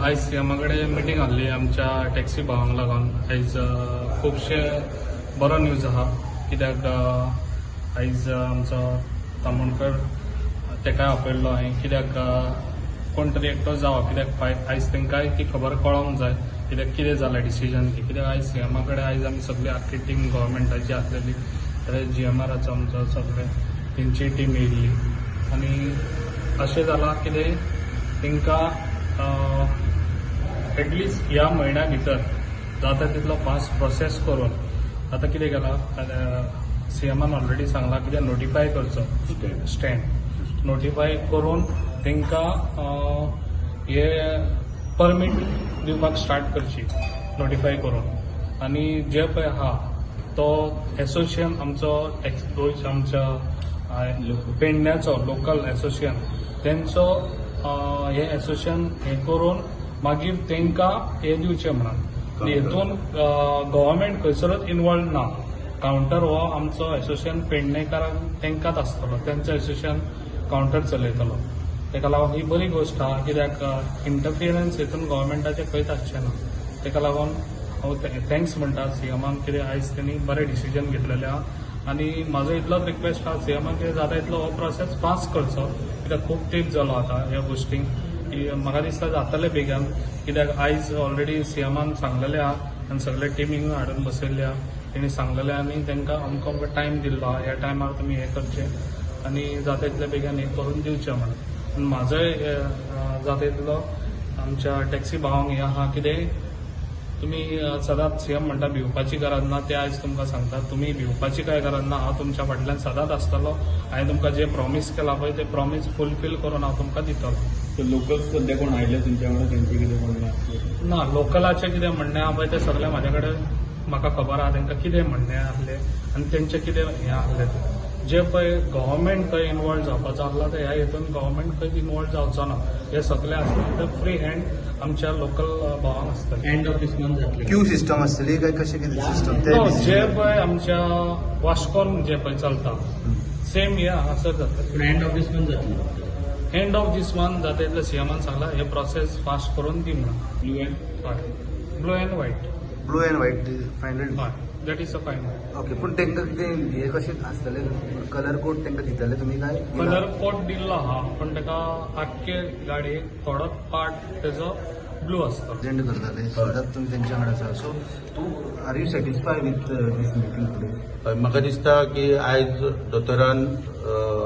आयज सीएमा कडेन मिटींग आहली आमच्या टॅक्सी भावांक लागून. आयज खुबशे बरो न्यूज आहा, कित्याक आयज आमचो तामोणकर तेकाय आपयल्लो हांवें, कित्याक कोण तरी एकटो जावो, कित्याक आयज तांकांय ती खबर कळोंक जाय, कित्याक कितें जालां डिसिजन ती. कित्याक आयज सीएमा कडेन आयज आमी सगळी आख्खी टीम गव्हर्मेंटाची आसलेली, तशेंच जीएमआराचो आमचो सगळे तेंची टीम येयल्ली. आनी अशें जालां कितें, तांकां एटलिस्ट ह्या म्हयन्या भितर जाता तितलो फास्ट प्रोसेस करून, आतां कितें केलां, सीएमान ऑलरेडी सांगलां कितें, नोटिफाय करचो स्टँड, नोटिफाय करून तांकां हे परमीट दिवपाक स्टार्ट करची नोटिफाय करून. आनी जे पळय आहा तो एसोसिएशन आमचो एक्स गोंयच्या आमच्या पेडण्याचो लोकल एसोसिएशन, तेंचो हे एसोसिएशन हे करून मागीर तांकां हे दिवचें म्हणून. हेतून गव्हर्मेंट खंयसरूच इनवॉल्व ना. कावंटर हो आमचो एसोसिएशन पेडणेकारांक तांकांच आसतलो, तेंचो एसोसिएशन कावंटर चलयतलो. ताका लागून ही बरी गोश्ट आहा, कित्याक इंटरफियरन्स हितून गव्हर्मेंटाचें खंयच आसचें ना. ताका लागून हांव thanks म्हणटा सीएमाक, कित्याक आयज तेणी बरें डिसिजन घेतलेलें आहा. आनी म्हाजो इतलोच रिक्वेस्ट आहा सीएमाक, कितें जाता इतलो हो प्रोसेस फास्ट करचो, कित्याक खूब तेंप जालो आतां ह्या गोश्टींक, की म्हाका दिसता जातलें बेगीन, कित्याक आयज ऑलरेडी सीएमान सांगलेलें आहा आनी सगळे टिमींग हाडून बसयल्ले आहा. तेणी सांगलेलें आनी तांकां अमको अमको टायम दिल्लो आहा, ह्या टायमार तुमी हें करचें आनी जाता तितले बेगीन हें करून दिवचें म्हणून. आनी म्हाजोय जाता तितलो आमच्या टॅक्सी भावांक हें आहा, कितें तुमी सदांच सीएम म्हणटा भिवपाची गरज ना, ते आयज तुमकां सांगता, तुमी भिवपाची काय गरज ना. हांव तुमच्या फाटल्यान सदांच आसतलो. हांवें तुमकां जे प्रॉमीस केलां पळय, ते प्रॉमीस फुलफील करून हांव तुमकां दितलो. लोकल सध्या कोण आयले तुमच्या वांगडा, तेंचे कितें म्हणणें आसलें? ना, लोकलाचें कितें म्हणणें आहा पळय तें सगळें म्हाज्या कडेन, म्हाका खबर आहा तांकां कितें म्हणणें आहलें आनी तेंचें कितें हें आहलें तें. जे पळय गव्हर्मेंट खंय इनवॉल्व जावपाचो आसला, ते ह्या हितून गव्हर्मेंट खंयच इनवॉल्व जावचो ना. हे सगळे आसता ते फ्री हँड आमच्या लोकल भावांक आसतले. एंड ऑफ this month जातले? क्यू सिस्टम आसतली काय कशें कितें सिस्टम ते? नो, जे पळय आमच्या वास्कोन जे पळय चलता, सेम हे हांगासर जातलें. पूण एंड ऑफ this month जातले? एंड ऑफ this month जाता इतलें सीएमान सांगलां, हे प्रोसेस फास्ट करून दी म्हणून. ब्लू अँड हय, blue and white. Blue and white final? हय, that is a final. Okay, पूण तांकां कितें हे कशें आसतलें, कलर कोड तांकां दितले तुमी काय? कलर कोड दिल्लो आहा, पण ताका आख्खे गाडयेक थोडो पार्ट तेजो ब्लू आसतलो. प्रेझेंट करताले सदांच तुमी तेंच्या वांगडा आसा, सो तूं are you satisfy with this meeting today? हय, म्हाका दिसता की आयज दोतोरान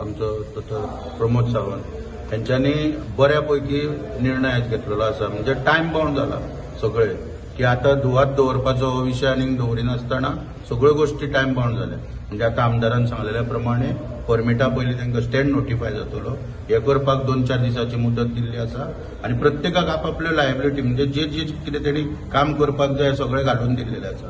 आमचो दोतोर प्रमोद सावंत हेंच्यांनी बऱ्या पैकी निर्णय आयज घेतलेलो आसा. म्हणजे टायम बाउंड जाला सगळे, की आतां धुवात दवरपाचो हो विशय आनीक दवरिनासतना सगळ्यो गोश्टी टायम बाउंड जाल्या. म्हणजे आतां आमदारान सांगलेल्या प्रमाणे परमिटा पयलीं तांकां स्टँड नोटिफाय जातलो, हें करपाक 2-4 दिसाची मुदत दिल्ली आसा. आनी प्रत्येकाक आपापल्यो लायबिलिटी, म्हणजे जे जे कितें तेणी काम करपाक जाय सगळें घालून दिल्लेलें आसा.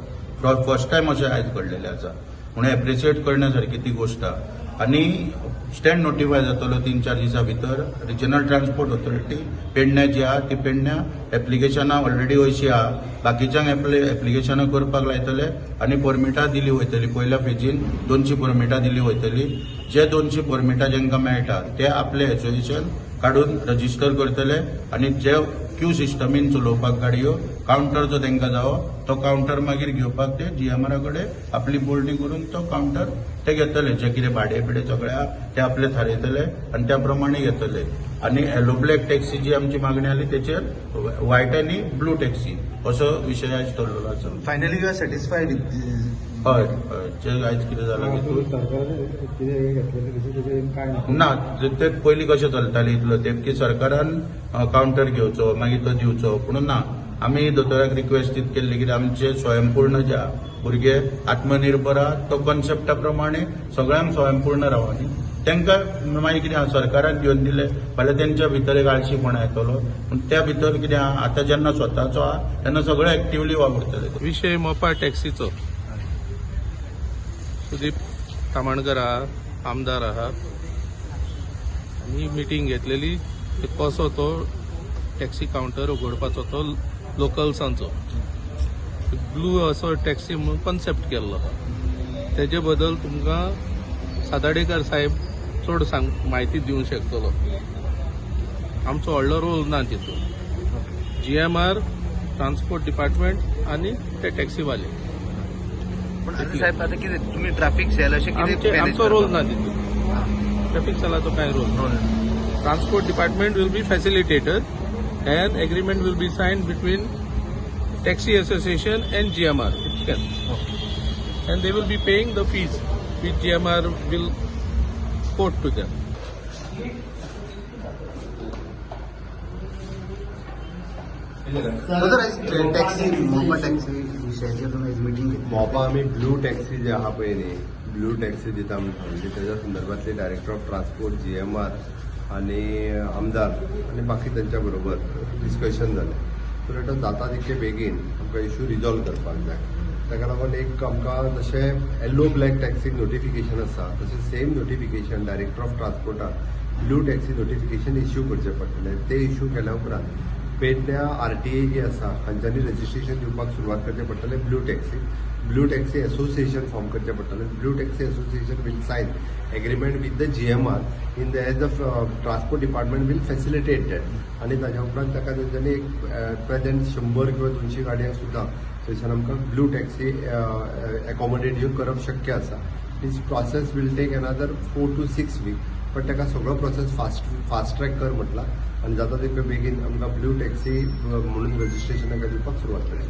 फर्स्ट टायम अशें आयज घडलेलें आसा, म्हणून एप्रिशिएट करण्या सारकी ती गोश्ट आहा. आनी स्टँड नोटिफाय जातलो 3-4 दिसां भितर. रिजनल ट्रान्सपोर्ट ऑथॉरिटी पेडण्या जी आहा ती पेडण्या एप्लिकेशनां ऑलरेडी अंयशीं आहा, बाकीच्यांक एप्लिकेशनां करपाक लायतले आनी परमिटां दिली वयतली. पयल्या फेजीन 200 परमिटां दिली वयतली. जे 200 परमिटां जांकां मेळटा ते आपले एसोसिएशन काडून रजिस्टर करतले आनी जे क्यू सिस्टमीन चलोवपाक गाडयो, कावंटर जो तांकां जावो तो कावंटर मागीर घेवपाक ते जीएमआरा कडेन आपली बोल्डी करून तो कावंटर ते घेतले. जे कितें भाडे बिडे सगळे आहा ते आपले थारयतले आनी त्या प्रमाणे घेतले. आनी येलो ब्लॅक टॅक्सी जी आमची मागणी आली तेचेर व्हायट आनी ब्लू टॅक्सी असो विशय आयज ठरलेलो आसा. Finally you are satisfied with? हय हय, जे आयज कितें जालां तितून सरकारान कितें हें घेतलेलें तशें तेजें काय ना? ना, ते पयलीं कशें चलतालें इतलो तेंप की सरकारान कावंटर घेवचो मागीर तो दिवचो, पूण ना, आमी दोतोराक रिक्वेस्ट तीच केल्ली की आमचे स्वयंपूर्ण जे आहा भुरगे आत्मनिर्भर आहा, तो कॉन्सेप्टा प्रमाणे सगळ्यांक स्वयंपूर्ण रावा न्ही. तांकां मागीर कितें आहा, सरकारान घेवन दिलें जाल्यार तेंच्या भितर एक आळशीपणा येतलो, पूण त्या भितर कितें आहा, आतां जेन्ना स्वताचो आहा तेन्ना सगळे एक्टिवली वावुरतले. विषय मोपा टॅक्सीचो. सुदीप तामणकर आहा, आमदार आहा, आनी मिटींग घेतलेली की कसो तो टॅक्सी कावंटर उगडपाचो, तो लोकल्सांचो ब्लू असो टॅक्सी म्हणून कॉन्सेप्ट केल्लो आहा. तेजे बद्दल तुमकां साताडेकर साहेब चड सांग म्हायती दिवंक शकतलो. आमचो व्हडलो रोल ना तितून. जीएमआर, ट्रान्सपोर्ट डिपार्टमेंट आनी ते टॅक्सीवाले. पण आता साहेब, आता कितें तुमी ट्राफीक सेल अशें कितें आमचे manage आमचो रोल ना करपाक? तितून. ट्रॅफिक सेलाचो कांय रोल ना. रोल ना. Transport department will be facilitator and agreement will be signed between taxi association and GMR itself. And they will be paying the fees which GMR will quote to them. दोतोर, आयज taxi, Mopa taxi विशयाचेर तुमी आयज meeting घेतली. मोपा आमी blue taxi जे आहा पळय न्ही, ब्लू टॅक्सी दिता म्हूण सांगली. तेज्या संदर्भातली director of transport, GMR आनी आमदार आनी बाकी तेंच्या बरोबर डिस्कशन जालें. सो रेटा जाता तितके बेगीन आमकां इशू रिजॉल्व करपाक जाय. ताका लागून एक आमकां जशें येल्लो ब्लॅक टॅक्सीक नोटिफिकेशन आसा, तशें सेम नोटिफिकेशन डायरेक्टर ऑफ ट्रान्सपोर्टाक ब्लू टॅक्सी नोटिफिकेशन इश्यू करचें पडटलें. तें इश्यू केल्या उपरांत पेडण्या आरटीए जी आसा हांच्यांनी रजिस्ट्रेशन दिवपाक सुरवात करचें पडटलें. Blue taxi association form करचें पडटलें. Blue taxi association will sign agreement with the GMR in the as the transport department will facilitate that. आनी ताज्या उपरांत ताका तेंच्यांनी एक प्रेजेंट 100 किंवा 200 गाडयांक सुद्दां थंयसर आमकां ब्लू टॅक्सी एकोमोडेट ह्यो करप शक्य आसा. This process will take another 4 to 6 week, पण ताका सगळो प्रोसेस फास्ट ट्रॅक कर म्हटला आनी जाता तितके बेगीन आमकां ब्लू टॅक्सी म्हणून रजिस्ट्रेशन तांकां दिवपाक सुरवात करची.